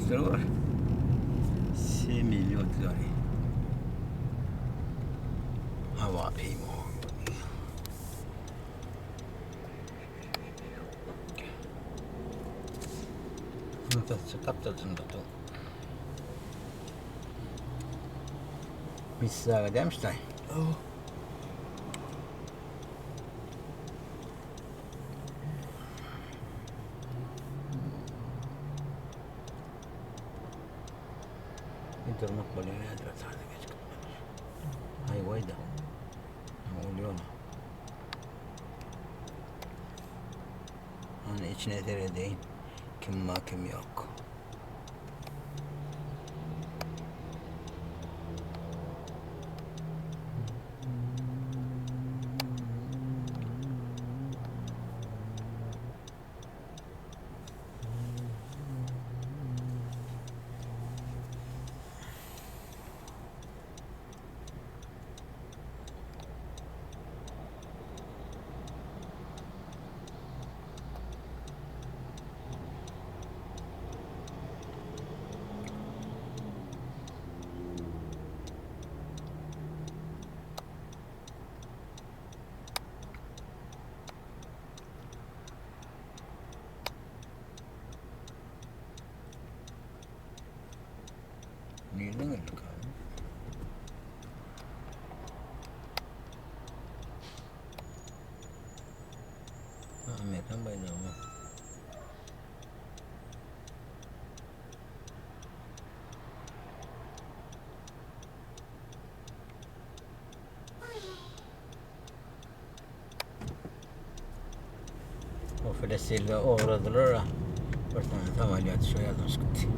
Samolýotlary bar. Semilýotlary. Hawa peýma. Mississauga demişler. Oh. Bir durmak bolýar nädip atarda geç gitmek. Highway-da. Bolýar. Hani içine seredeyim. Kim var kim yok. Nirden geldik abi? Amerikan bayrağı mı? O Filistinli ugradylar. Bir tane samolyot şu ýerden çykdy.